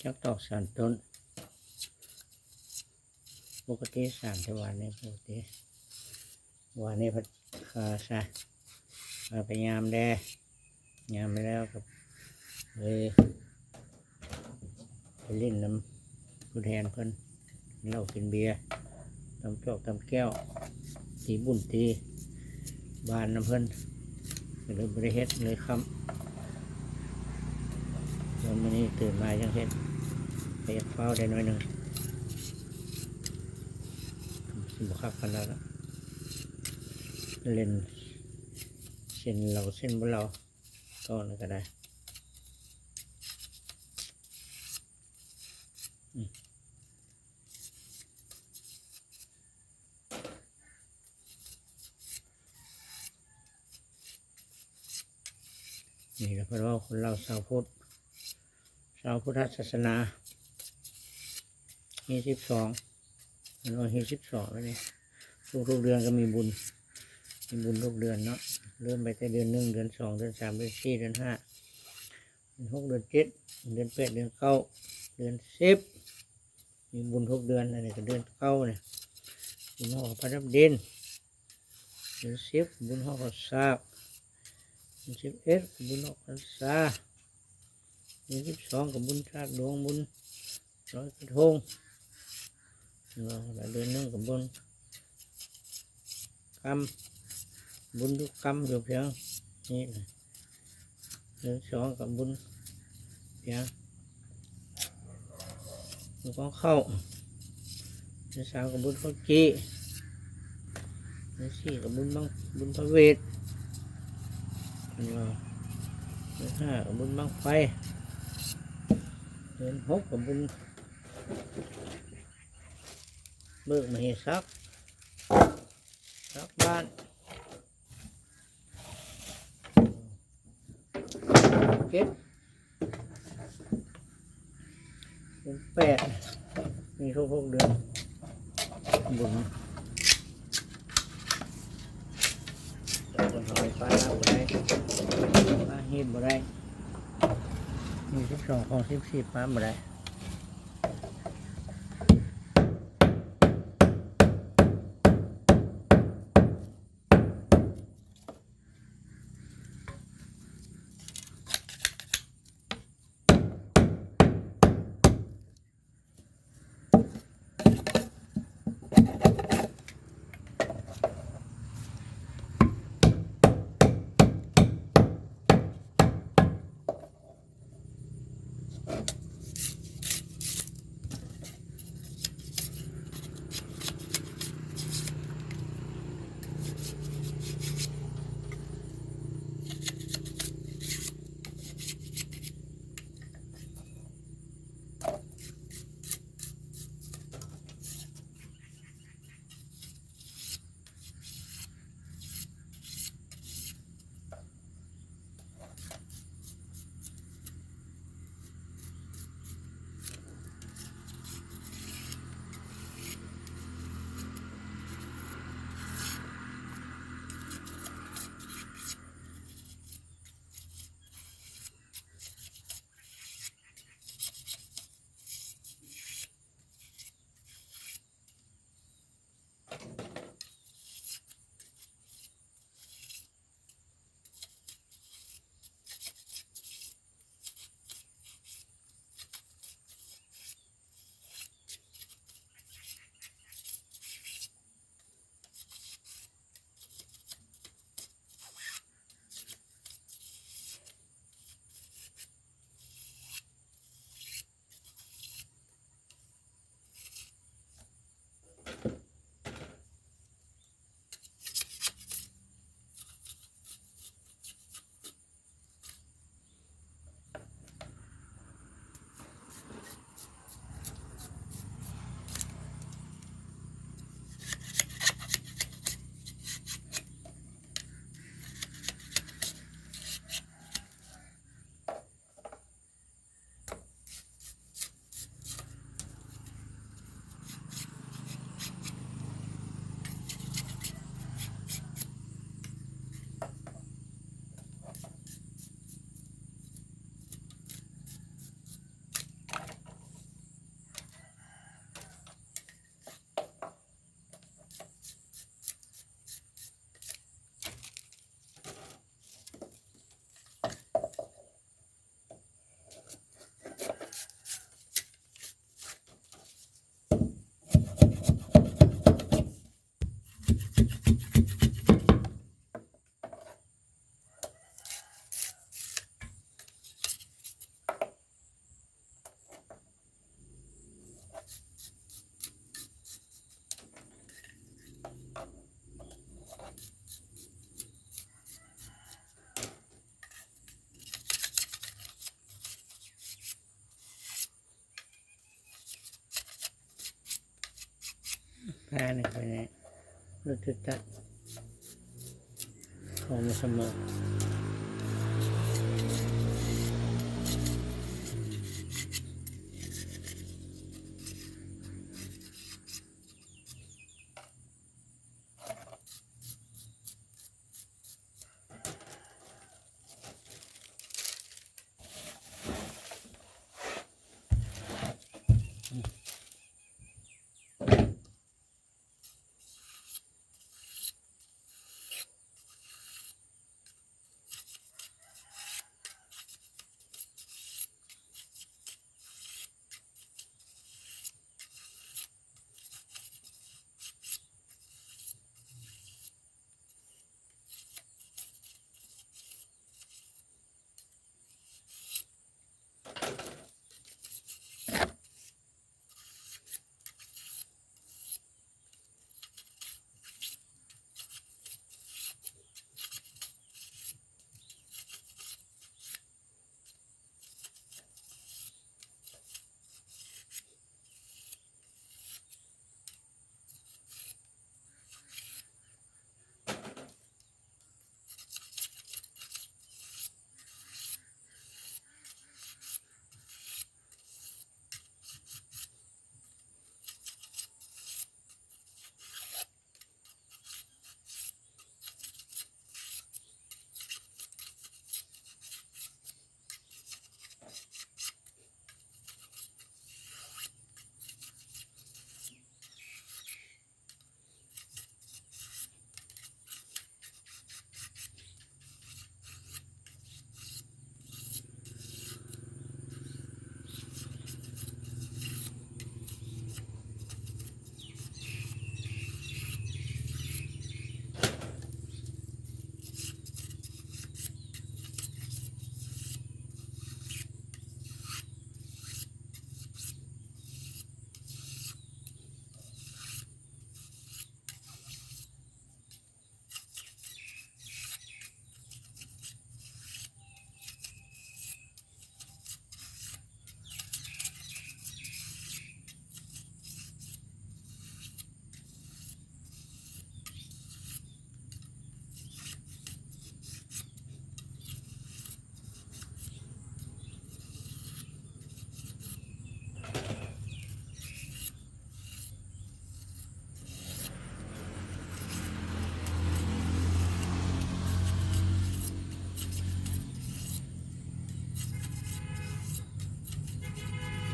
ຈັກຕອກສາມຕົ້ນ. ປົກກະຕິສາມ ແຕ່ວານນີ້ປົກກະຕິ ວານນີ້ພັດຄາຊະ ເອົາໄປຍາມແດ່ ຍາມແລ້ວກໍເລີຍໄປຫຼິ້ນນຳຜູ້ແທນເພິ່ນ ກິນເຫຼົ້າກິນເບຍ ຕຳຈອກຕຳແກ້ວ ຕີບຸນຕີບານນຳເພິ່ນ ກໍເລີຍບໍ່ໄດ້ເຮັດ ເລີຍຄ່ຳ. ແລ້ວມື້ນີ້ຕື່ນມາຈັ່ງເຮັດ ກໍຢາກຟ້າວໄດ້ໜ້ອຍໜຶ່ງ ຊິບໍ່ຄັກປານໃດລະ ຫຼິ້ນເສັ້ນເລົາເສັ້ນບໍ່ເລົາ ຕອນນັ້ນກໍໄດ້. ນີ້ລະເພິ່ນເວົ້າຄົນລາວຊາວພຸດ ຊາວພຸດທະສາສະໜາ ຮີດສິບສອງ ເພິ່ນວ່າຮີດສິບສອງແລ້ວນີ້ ທຸກໆເດືອນກໍມີບຸນ ມີບຸນທຸກເດືອນເນາະ ເລີ່ມໄປແຕ່ເດືອນໜຶ່ງ ເດືອນສອງ ເດືອນສາມ ເດືອນສີ່ ເດືອນຫ້າ ເດືອນຫົກ ເດືອນເຈັດ ເດືອນແປດ ເດືອນເກົ້າ ເດືອນສິບ ມີບຸນທຸກເດືອນ. ອັນນີ້ກໍເດືອນເກົ້ານີ້ ບຸນຫໍ້ພະດັບດິນ, ເດືອນສິບ ບຸນຫໍ້ພະສາກ, ເດືອນສິບເອັດ ບຸນອອກພັນສາ, ເດືອນສິບສອງ ກໍບຸນສາກດວງ ບຸນລອຍກະທົງ ເນາະ ແລ້ວເດືອນໜຶ່ງກໍບຸນກຳ ບຸນທຸກກຳຢູ່ພຽງນີ້ ເດືອນສອງກໍບຸນພຽງບຸນກອງເຂົ້າ, ເດືອນສາມກໍບຸນເຂົ້າຈີ່, ເດືອນສີ່ກໍບຸນບັ້ງ ບຸນພະເວດ, ເດືອນຫ້າກໍບຸນບັ້ງໄຟ, ເດືອນຫົກກໍບຸນ ເບີກມະເຫສັກ ສັກບ້ານ, ເຈັດ ເດືອນແປດ ມີທຸກໆເດືອນ ບຸນ ຄົນເຮົາໄປປາດນ້ຳບໍ່ໄດ້ ປາດຮີດບໍ່ໄດ້ ມີສິບສອງຂອງສິບສີ່ປາດບໍ່ໄດ້. ນີ້ໄປໃນລົດຈັກຂອງໝູ່ສະໝອງ.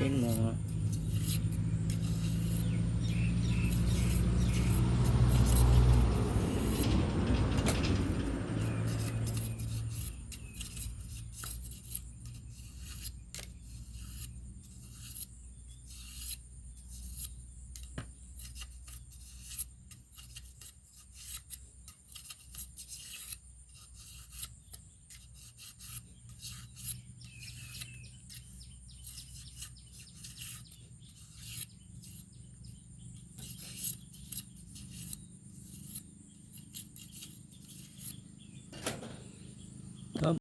ເປັນໝໍ້